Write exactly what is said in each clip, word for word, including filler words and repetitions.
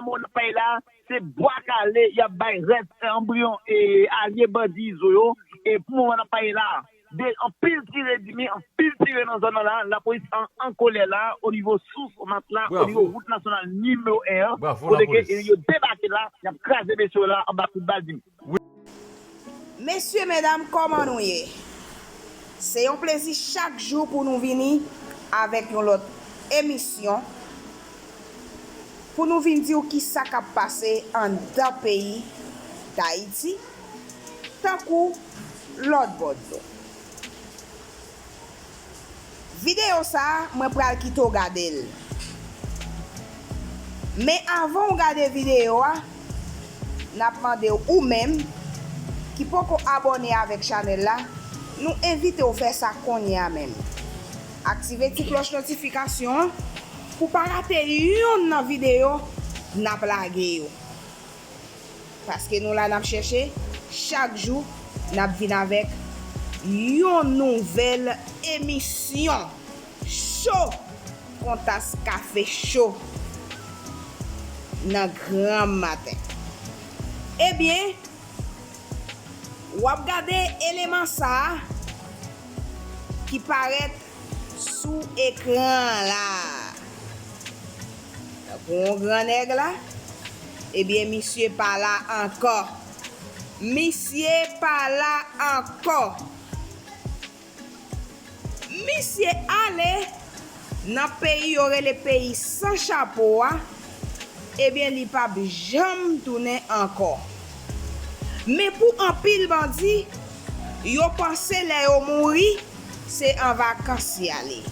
Mo n ap pale la, se bwa kale y ap bay rès anbriyon e alye bandi Izo yo. E pou moman n ap pale la, de anpil tire dimi, anpil tire nan zòn nan la. Lapolis an, an kolè la, o nivo sous mat la, o nivo wout nasyonal nimewo en an, kote ke yo debake la, y ap kraze mesye yo la anba kout bal dimi. Mesye, medam, kòman nou ye? Se yon plezi chak jou pou nou vini avèk yon lòt emisyon, pou nou vin di w kisa k ap pase anndan peyi Dayiti, tankou lòtbò dlo. Videyo sa a, mwen pral kite w gade l. Men avan w gade videyo a, n ap mande w ou menm ki poko abòne avèk chanèl la, nou envite w fè sa kounye a menm. Aktive ti klòch notifikasyon an pou w pa rate yonn nan videyo n ap lage yo. Paske nou la n ap chèche, chak jou n ap vin avèk yon nouvèl emisyon cho, yon tas kafe cho nan granm maten. Ebyen, w ap gade eleman sa a ki parèt sou ekran an la. Tankou yon gran nèg la, ebyen, misye pa la ankò. Misye pa la ankò. Misye ale nan peyi yo rele peyi san chapo a, ebyen, li p ap janm tounen ankò. Men pou anpil bandi, yo panse lè yo mouri, se an vakans y ale.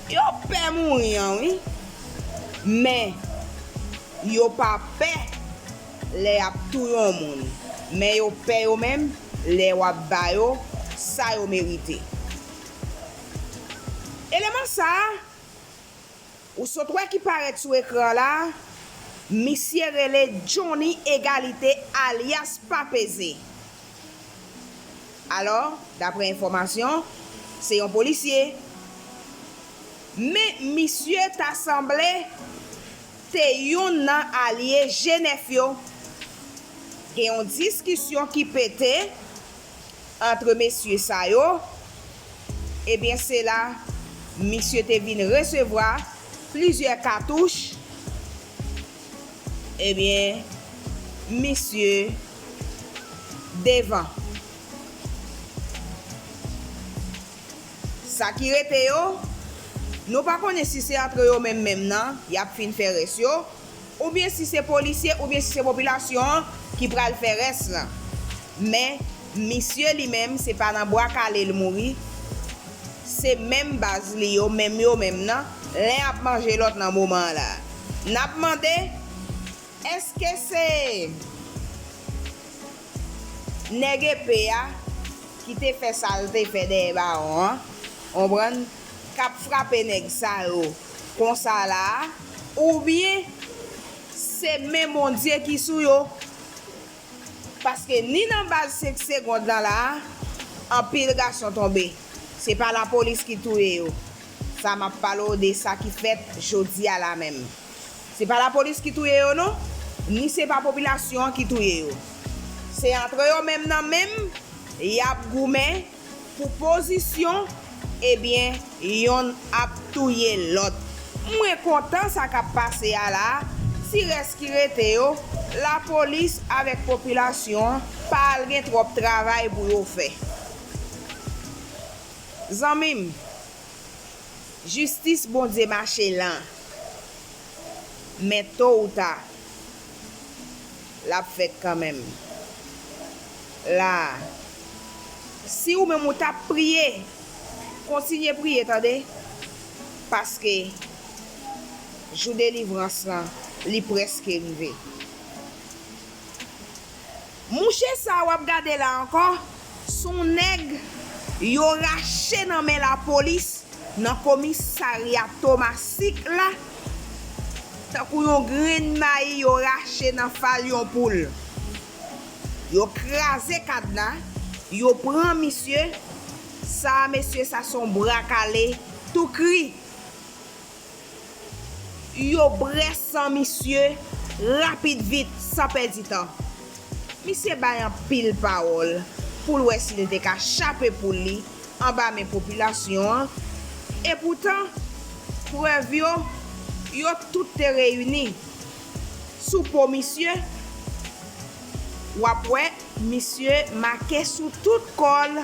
Yo pè mouri an, wi. Men, yo pa pè lè y ap touye yon moun. Men yo pè yo menm lè w ap ba yo sa yo merite. Eleman sa a, ou sot wè ki parèt sou ekran la, misye rele Johnny Egalite alyas Pa Peze. Alò, daprè enfòmasyon, se yon polisye. Men misye ta sanble te youn nan alye G nèf yo. Gen yon diskisyon ki pete antre mesye sa yo. Ebyen, se la misye te vin resevwa plizyè katouch. Ebyen, misye devan. Sa ki rete yo, nou pa konnen si se antre yo menm menm nan y ap fin fè rès yo, oubyen si se polisye, oubyen si se popilasyon an ki pral fè rès lan. Men, misye li menm, se pa nan bwa kale l mouri, se menm baz li yo, menm yo menm nan, len ap manje lòt nan moman an la. N ap mande, èske se nèg epe a ki te fè sa l te fè dèyè bawon an, konprann, k ap frape nèg sa yo konsa la a, oubyen se men Bondye ki sou yo? Paske ni nan baz senk segond lan la a, anpil gason tonbe. Se pa lapolis ki touye yo. Sa m ap pale w de sa ki fèt jodi a la menm. Se pa lapolis ki touye yo non, ni se pa popilasyon an ki touye yo. Se antre yo menm nan menm, y ap goumen pou pozisyon, ebyen, yonn ap touye lòt. Mwen kontan sa k ap pase a la, ti rès ki rete yo, lapolis avèk popilasyon an pa al gen twòp travay pou yo fè. Zanmi m, jistis Bondye mache lan, men to ou ta, l ap fèt kanmenm. La, si ou menm ou t ap priye, kontinye priye, tande, paske jou delivrans lan, li prèske rive. Mouche sa a w ap gade la ankò, s on nèg yo rache nan men lapolis nan komisarya Tomasik la, tankou yon grenn mayi yo rache nan fal yon poul. Yo kraze kadna, yo pran misye, sa a, mesye, sa s on bra kale tou kri. Yo bwè san misye, rapid vit, san pèdi tan. Misye bay anpil pawòl pou l wè si l te ka chape poul li anba men popilasyon an. Epoutan, prèv yo, yo tout te reyini sou po misye. W ap wè, misye make sou tout kò l,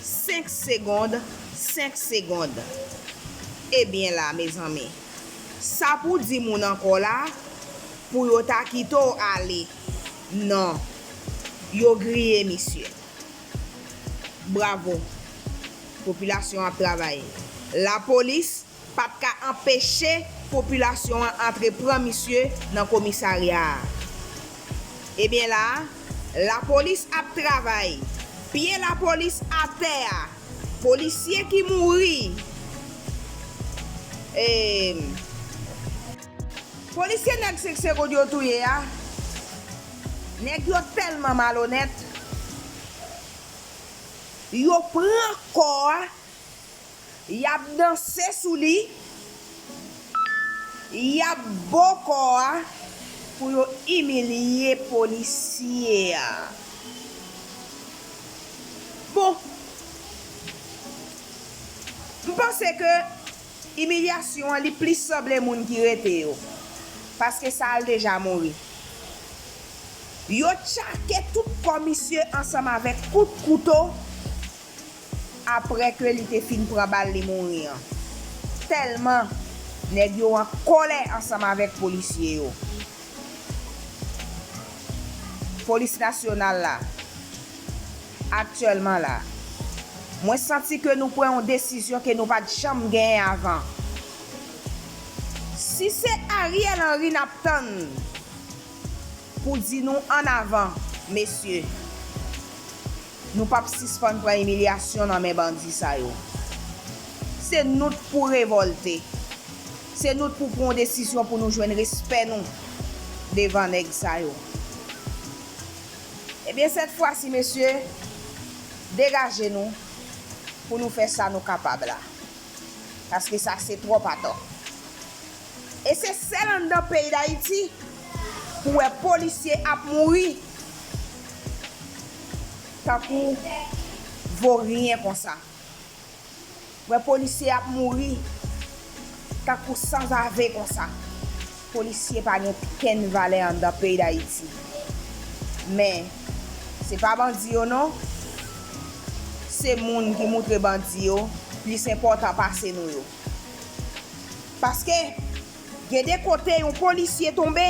senk segonn, senk segonn. Ebyen la, mezanmi, sa pou di moun ankò la, pou yo ta kite w ale. Non, yo griye misye. Bravo. Popilasyon ap travay. Lapolis pa t ka anpeche popilasyon an antre pran misye nan komisarya a. Ebyen la, lapolis ap travay. Pye lapolis atè a. Polisye ki mouri. E, polisye nèg senk segonn yo touye a, nèg yo tèlman malonèt, yo pran kò a, y ap danse sou li, y ap bo kò a pou yo imilye polisye a. Bon, m panse ke imilyasyon an, li plis sanble moun ki rete yo, paske sa al deja mouri. Yo tchake tout kò misye ansanm avèk kout kouto. Apre ke li te fin pran bal li mouri an. Tèlman nèg yo an kòlè ansanm avèk polisye yo. Polis nasyonal la, aktyèlman la, mwen santi ke nou pran yon desizyon ke nou pa t janm genyen avan. Si se Ariel Henry n ap tann, pou di nou ann avan, mesye. Nou p ap sispann pran imilyasyon nan men bandi sa yo. Se nou t pou revòlte. Se nou t pou pran yon desizyon pou nou jwenn respè nou devan nèg sa yo. Ebyen, sèt fwa si, mesye, degaje nou pou nou fè sa nou kapab la. Paske sa se twòp atò. E se sèl anndan peyi Dayiti pou wè polisye ap mouri tankou voryen konsa. Wè polisye ap mouri tankou sanzave konsa. Polisye pa gen okenn valè anndan peyi Dayiti. Men, se pa bandi yo non. Se moun ki moutre bandi yo plis enpòtan pase nou yo. Paske gen de kote yon polisye tonbe,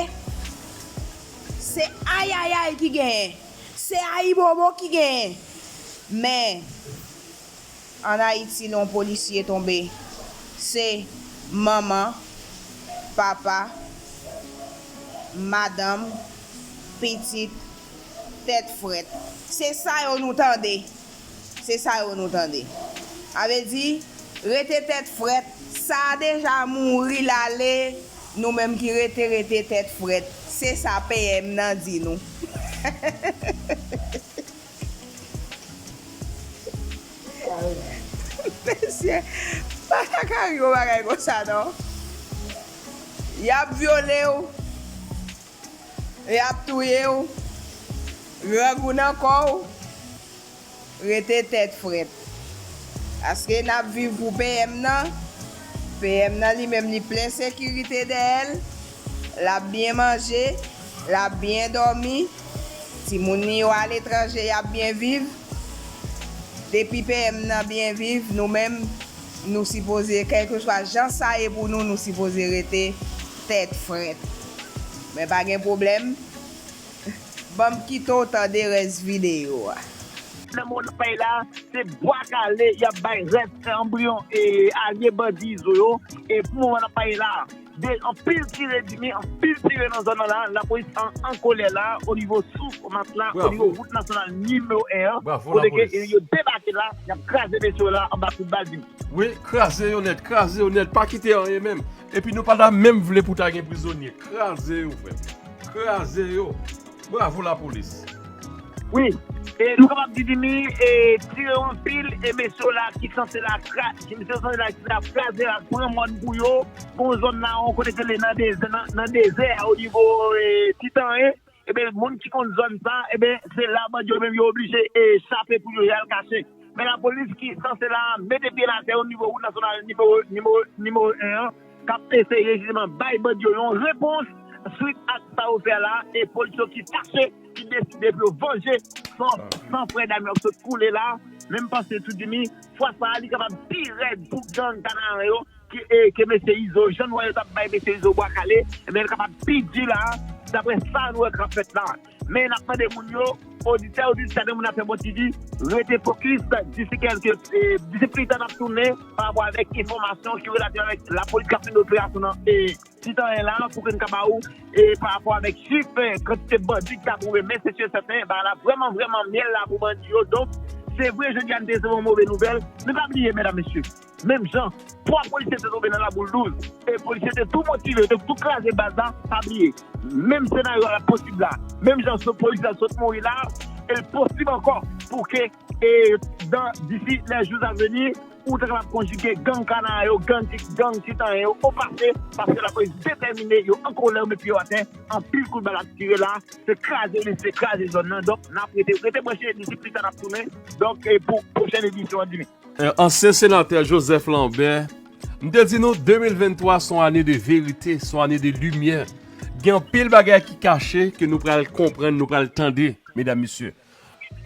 se ayayay ki genyen, se ayibobo ki genyen. Men, ann Ayiti, lè yon polisye tonbe, se manman, papa, madanm, pitit, tèt frèt. Se sa yo nou tande. Se sa yo nou tande. Sa vle di, rete tèt frèt. Sa a deja mouri, l ale. Nou menm ki rete, rete tèt frèt. Se sa P M nan di nou. Mesye, pa ta ka ri yon bagay konsa non. Y ap vyole w, y ap touye w, grangou nan kò w, rete tèt frèt. Paske n ap viv pou P M nan. P M nan li menm li plen sekirite dèyè l. L ap byen manje, l ap byen dòmi. Timoun li yo aletranje, y ap byen viv. Depi P M nan byen viv, nou menm, nou sipoze, kèlkeswa jan sa ye pou nou, nou sipoze rete tèt frèt. Men pa gen pwoblèm. Ban m kite w tande rès videyo a. Nan moman n ap pale la, se bwa kale y ap bay rès anbriyon e alye bandi Izo yo. E pou moman n ap pale la, de anpil tire dimi, anpil tire nan zòn nan la. Lapolis an, an kòlè la, o nivo Souf Mas la, o nivo wout nasyonal nimewo en an. Kote ke yo debake la, y ap kraze mesye yo la anba kout bal dimi. Wi, kraze yo nèt, kraze yo nèt, pa kite anyen menm. Epi nou pa ta menm vle pou ta gen prizonye. Kraze yo, frè m. Kraze yo. Bravo lapolis. Wi. E nou kapab di, Dimi, e tire anpil, e mesye la ki sanse la kra-, ki mesye sanse la ki ap kraze la, pran mòn pou yo, bon zòn la, on kote ke li nan dezè, nan, nan dezè a, o nivo, e, Titan en, e ben, moun ki konn zòn sa, e ben, se la bandi yo menm yo oblije, e, chape pou yo, y al kache. Men lapolis ki sanse la mete pye l atè o nivo wout nasyonal nimewo, nimewo, nimewo en an, k ap eseye jisteman bay bandi yo yon repons swit ak sa yo fè la, e polis yo ki fache, ki deside pou yo vanje san, san frè dam yo ap sot koule la. Men m panse tou, Dimi, fwa sa a, li kapab pi rèd pou gang Kanaran yo ke, e, ke mesye Izo. Jan nou wè yo t ap bay mesye Izo bwa kale, ebyen, li kapab pi di la, daprè sa nou wè k ap fèt la. Men n ap mande moun yo, oditè, oditris, sa de moun ap fè bon T V, rete fokis, disi kèlke, e, disi pita n ap tounen pa rapò avèk enfòmasyon ki relate avèk lapolis k ap mennen operasyon nan, e, Titan en la, pou ke n ka ba ou, e, pa rapò avèk chif, e, kantite bandi ki ta twouve, men se si e sèten, bagay la vrèman, vrèman myèl la pou bandi yo. Donk, se vre, jodi a, n te resevwa yon move nouvèl, men pa bliye, medam, mesye, menm jan twa polisye te tonbe nan Laboul douz, e polisye te tou motive, yo te tou kraze baz la, pa bliye. Menm senaryo a posib la. Menm jan sot polisye a sot mouri la, e l posib ankò pou ke, e, dan, d'ici les jours à venir, ou ta kapab konjige gang Kanaran yo, gang Ti-, gang Titan en yo o pase, paske lapolis detèmine, yo an kolè, yo met pye yo atè, anpil kout bal ap tire la, se kraze li, se kraze zòn nan. Donk, n ap rete, rete branche, disi pita n ap tounen. Donk, e pou pwochèn edisyon an, Dimi. Eh, ansyen senatè Joseph Lambert, m te di nou de mil venntwa se yon ane de verite, se yon ane de limyè. Gen anpil bagay ki kache ke nou pral konprann, nou pral tande, medam, mesye.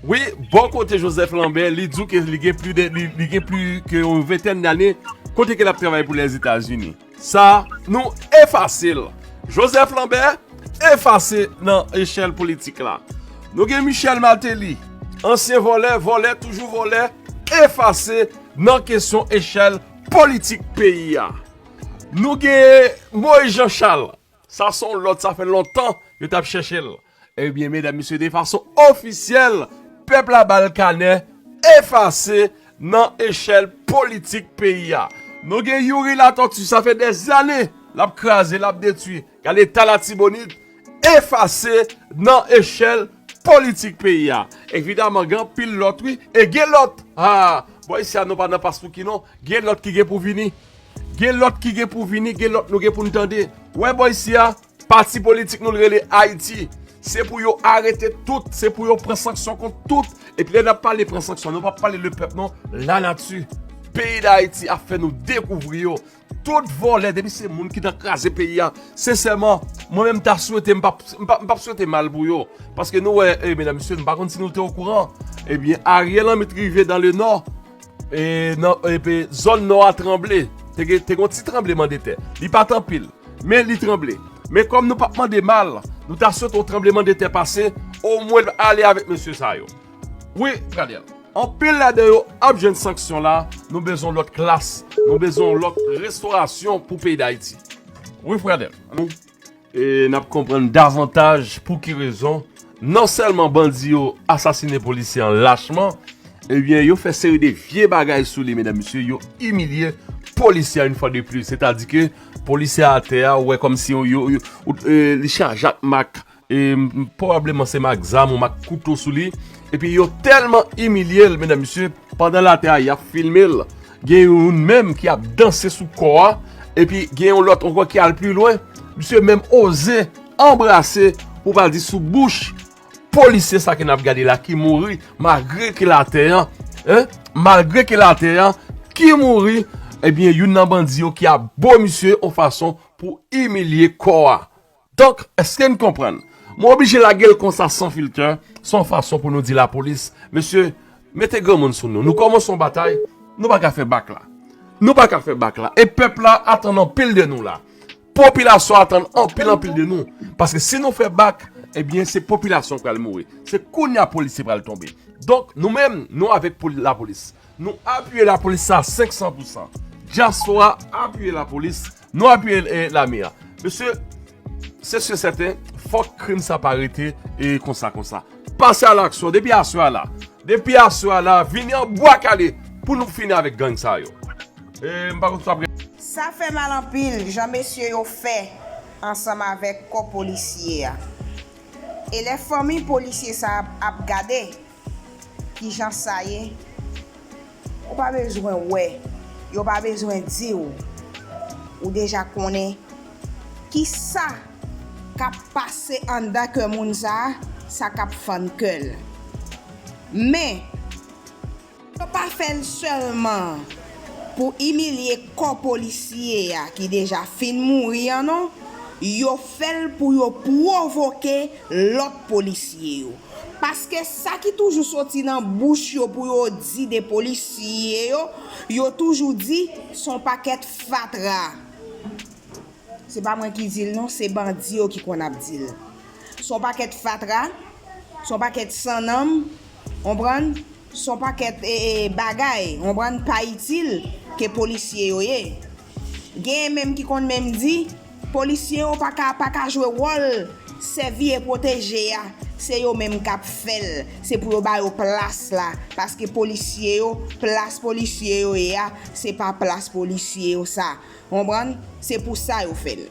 Wi, bò kote Joseph Lambert, li di w ke li gen pli de, li, li gen pli ke yon ventèn dane kote ke l ap travay pou Lèzetazini. Sa, nou efase l. Joseph Lambert, efase nan echèl politik la. Nou gen Michel Martelly, ansyen vòlè, vòlè, toujou vòlè, efase nan kesyon echèl politik peyi a. Nou gen Moïse Jean Charles, sa se yon lòt, sa fè lontan yo t ap chèche l. Ebyen, medam, mesye, de fason ofisyèl, pèp la ba l kanè efase nan echèl politik peyi a. Nou gen Youri Latortue, sa fè dèzane l ap kraze, l ap detwi. Gade eta Latibonit, efase nan echèl politik peyi a. Evidaman, gen anpil lòt, wi, e gen lòt. Ah, bò isi a, nou pa nan paspouki, non. Gen lòt ki gen pou vini. Gen lòt ki gen pou vini, gen lòt nou gen pou n tande. Wè bò isi a, pati politik nou l rele Ayiti. Se pou yo arete tout, se pou yo pran sanksyon kont tout. Epi lè n ap pale pran sanksyon, nou p ap pale de pèp non, lanati. Peyi Dayiti ap fè nou dekouvri yo. Tout vòlè, depi se moun ki nan kraze peyi a, sensèman, mwen menm m ta swete, m p ap, m p ap, m p ap swete mal pou yo. Paske nou wè, eh, medam, mesye, m pa konn si nou te okouran. Ebyen, Ariel Henry t rive dans le nord, e nan, epi zòn nò a tranble. Te gen, te gen yon ti tranblemanndetè. Li pa t anpil, men li tranble. Men kòm nou p ap mande mal, nou ta swete yon tranblemanndetè pase, omwen l ale avèk mesye sa yo. Wi, Pradèl. Anpil ladan yo ap jwenn sanksyon la, nou bezwen yon lòt klas, nou bezwen yon lòt restorasyon pou peyi Dayiti. Wi, Pradèl. E n ap konprann davantaj pou ki rezon non sèlman bandi yo asasinen polisye an lachman, ebyen, yo fè seri de vye bagay sou li, medam, mesye, yo imilye polisye a yon fwa de plis. Sètadi ke polisye a atè a, ou wè kòmsi yo, yo, yo, ou, e, li chaje ak mak, e, m, pwobableman se mak zam ou mak kouto sou li. Epi yo tèlman imilye l, medam, mesye, pandan l atè a, y ap filme l. Gen youn menm ki ap danse sou kò a, epi gen yon lòt ankò ki al pi lwen. Misye menm oze anbrase, pou pa di sou bouch, polisye sa ke n ap gade la ki mouri, malgre ke l atè a, en, malgre ke l atè a, ki mouri, ebyen, youn nan bandi yo ki ap bo misye yon fason pou imilye kò a. Donk, èske n konprann? Mwen oblije lage l konsa san filtè, se yon fason pou nou di lapolis, mesye, mete granmoun sou nou. Nou kòmanse yon batay, nou pa ka fè bak la. Nou pa ka fè bak la. E pèp la atann anpil de nou la. Popilasyon atann anpil, anpil de nou. Paske si nou fè bak, ebyen, se popilasyon k pral mouri. Se kounye a polisye pral tonbe. Donk, nou menm, nou avèk poli-, lapolis. Nou apiye lapolis sa senk san pousan. Dyaspora apiye lapolis. Nou apiye, eh, lame a. Mesye, se si e sèten, fòk krim sa pa rete, eh, konsa, konsa. Pase a laksyon, depi aswè a la. Depi aswè a la, vini an bwa kale pou nou fini avèk gang sa yo. Eh, m pa konn sa ap rete. Sa fè mal anpil, jan mesye yo fè ansanm avèk kò polisye a. E lè fanmi polisye sa ap, ap gade kijan sa ye, ou pa bezwen wè, yo pa bezwen di w, ou deja konnen kisa k ap pase anndan kè moun sa a, sa k ap fann kè l. Men, yo pa fè l sèlman pou imilye kò polisye a ki deja fin mouri an non, yo fè l pou yo pwovoke lòt polisye yo. Paske sa ki toujou soti nan bouch yo pou yo di de polisye yo, yo toujou di s on pakèt fatra. Se pa mwen ki di l non, se bandi yo ki konn ap di l. S on pakèt fatra, s on pakèt san nanm, konprann? S on pakèt e, e, bagay, konprann, pa itil ke polisye yo ye. Genyen menm ki konn menm di, polisye yo pa ka, pa ka jwe wòl sèvi e pwoteje a, se yo menm k ap fè l, se pou yo ba yo plas la, paske polisye yo, plas polisye yo ye a, se pa plas polisye yo sa, konprann? Se pou sa yo fè l.